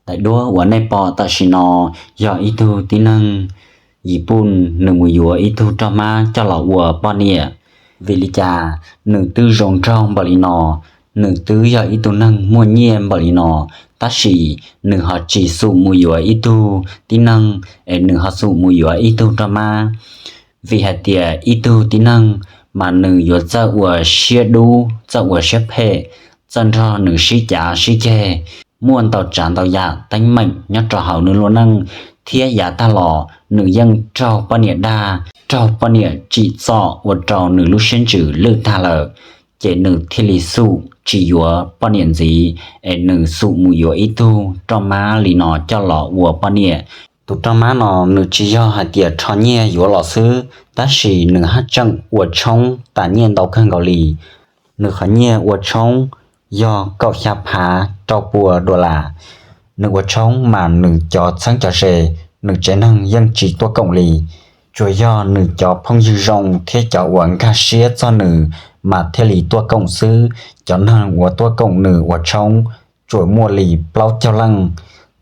Daim duab uas nej pom tam sim no yog ib tug tib neeg Yiv Pun, nws mus yuav ib tug roj hmab coj los ua poj niam. Vim li cas? Nws twb zoo nraug npaum li no, nws twb yog ib tug neeg muaj nyiaj npaum li no, tab sis nws ho tsis xum mus yuav ib tug tib neeg, es nws ho xum mus yuav ib tug roj hmab. Vim hais tias ib tug tib neeg mas nws yuav txawj ua siab dub, txawj ua siab phem, txawj nrog nws sib cav sib ceg, muaj ntau tsav ntau yam teeb meem nyob rau hauv nws lub neej, thiab yav tag los nws yeej raug poj niam dag, raug poj niam tsim txom ua rau nws lub siab ntsws lwj tag lawm. Ces nws thiaj li xum tsis yuav poj niam ntxiv, es nws xum mus yuav ib tug roj hmab li no coj los ua poj niam. Tus roj hmab no nws tsis yog hais tias rho nyiaj yuav los xwb, tab sis nws haj tseem ua tshoob tas nyiaj ntau kawg nkaus li. Nws qhov nyiaj ua tshoob yog kaum xya phav rau pua dollar. Nws ua tshoob mas nws cov txheeb cov ze, nws tsev neeg yeej tsis tuaj koom li. Tsuas yog nws cov phooj ywg zoo thiab cov uas nkag siab txog nws mas thiaj li tuaj koom xwb. Cov neeg uas tuaj koom nws ua tshoob tsuas muaj li plaub caug leej.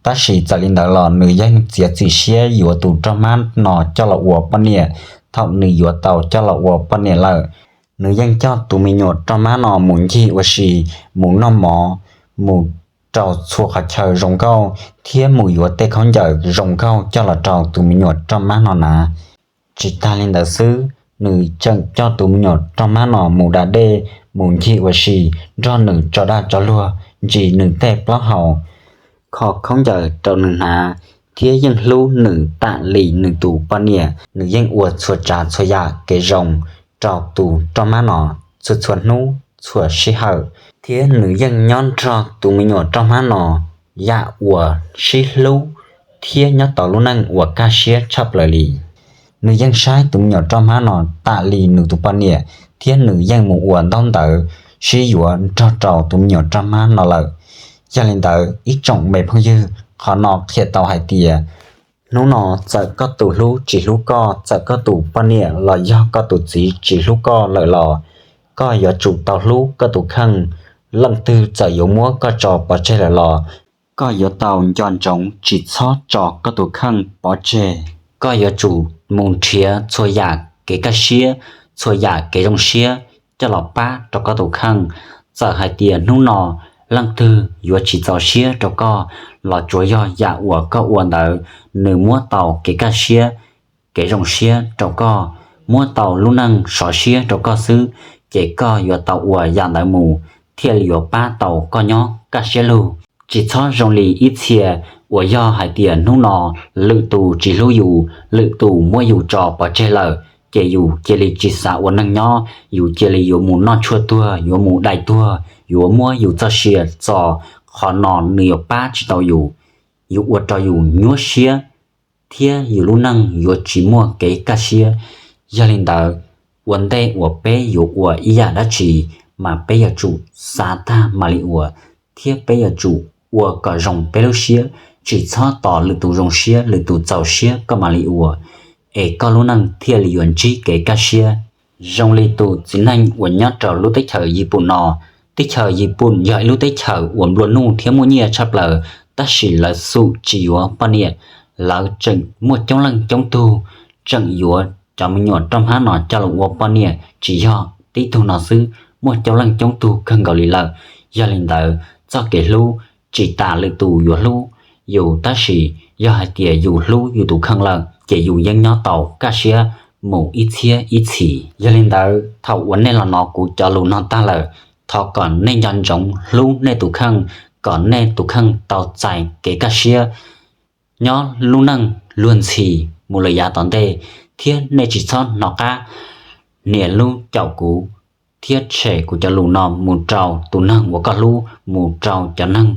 Tab sis txawm li ntawd los nws yeej txiav txim siab yuav tus roj hmab no coj los ua poj niam. Thaum nws yuav tau coj los ua poj niam lawm, nws yeej coj tus me nyuam roj hmab no mus ncig ua si, mus noj mov, mus rau txhua qhov chaw zoo nkauj, thiab mus yuav tej khaub ncaws zoo nkauj coj los rau tus me nyuam roj hmab no hnav. Tsis tas li ntawd xwb, nws tseem coj tus me nyuam roj hmab no mus da dej, mus ncig ua si, nrog nws tso dag tso luag, ntsis nws tej plaub hau, kho khaub ncaws rau nws hnav, thiab yeej hlub nws tam li nws tus poj niam. Nws yeej ua txhua tsav txhua yam kev zoo rau tus roj hmab no txhua txhua hnub txhua sij hawm, thiab nws yeej nyob nrog tus me nyuam roj hmab no yam uas sib hlub thiab nyob tau lub neej uas kaj siab tshaj plaws li. Nws yeej saib tus me nyuam roj hmab no tam li nws tus poj niam, thiab nws yeej mus ua ntaub ntawv sib yuav nrog rau tus me nyuam roj hmab no lawm. Yog li ntawd, ib tsoom me phooj ywg, qhov no qhia tau hais tias hnub no txawm koj tus hlub tsis hlub koj, txawm koj tus poj niam los yog koj tus txiv tsis hlub koj lawm los, koj yuav tsum tau hlub koj tus kheej. Leej twg txawm yuav muab koj tso pov tseg lawm los, koj yuav tau nco ntsoov tsis txhob tso koj tus kheej pov tseg. Koj yuav tsum mus nrhiav txhua yam kev kaj siab, txhua yam kev zoo siab coj los pab rau koj tus kheej. Txawm hais tias hnub no leej twg yuav tsis txaus siab rau koj los tsuas yog yam uas koj ua ntawd nws muab tau kev kaj siab, kev zoo siab rau koj, muab tau lub neej sov siab rau koj xwb, ces koj yuav tau ua yam ntawd mus thiaj li yuav pab tau koj nyob kaj siab lug. Tsis txhob zoo li ib txhia uas yog hais tias hnub no lwm tus tsis hlub yus, lwm tus muab yus tso pov tseg lawm, ces yus cia li tsis xav ua neej nyob, yus cia li yuav mus noj tshuaj tuag, yuav mus dai tuag, yuav muab yus txoj sia txo. Qhov no nws yuav pab tsis tau yus, yuav ua rau yus nyuaj siab, thiab yus lub neej yuav tsis muaj kev kaj siab. Yog li ntawd, ua ntej uas peb yuav ua ib yam dab tsi, mas peb yuav tsum xav tag mam li ua, thiab peb yuav tsum ua kom zoo peb lub siab, tsis txhob tos lwm tus zoo siab lwm tus txaus siab koj mam li ua, es koj lub neej thiaj li yuav ntsib kev kaj siab. Zoo li tus txiv neej uas nyob rau lub teb chaws Yis Pum no. Teb chaws Yis Pum yog ib lub teb chaws uas nplua nuj thiab muaj nyiaj tshaj plaws, tab sis lawv xum tsis yuav poj niam. Lawv tseem muaj coob leej coob tug tseem yuav cov me nyuam roj hmab no coj los ua poj niam, tsis yog tib tug no xwb, muaj coob leej coob tug kawg nkaus li lawm. Yog li ntawd, txoj kev hlub tsis tas lwm tus yuav hlub yus, tab sis yog hais tias yus hlub yus tus kheej lawm, ces yus yeej nyob tau kaj siab mus ib txhiab ib txhis. Yog li ntawd, thaum uas nej los hnov kuv cov lus no tag lawm, thov kom nej nco ntsoov hlub nej tus kheej, kom nej tus kheej tau txais kev kaj siab nyob lub neej luag ntxhi mus lawm yav tom ntej, thiab nej tsis txhob hnov qab nias lub caum kuv thiab share kuv cov lus no mus rau tus neeg uas koj hlub, mus rau cov neeg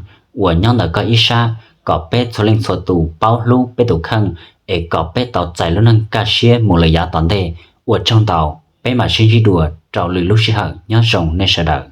uas nyob ntawm koj ib sab, kom peb txhua leej txhua tus paub hlub peb tus kheej, es kom peb tau txais lub neej kaj siab mus lawm yav tom ntej. Ua tsaug ntau, peb mam sib ntsib dua rau lwm lub sij hawm. Nyob zoo nej sawv daws.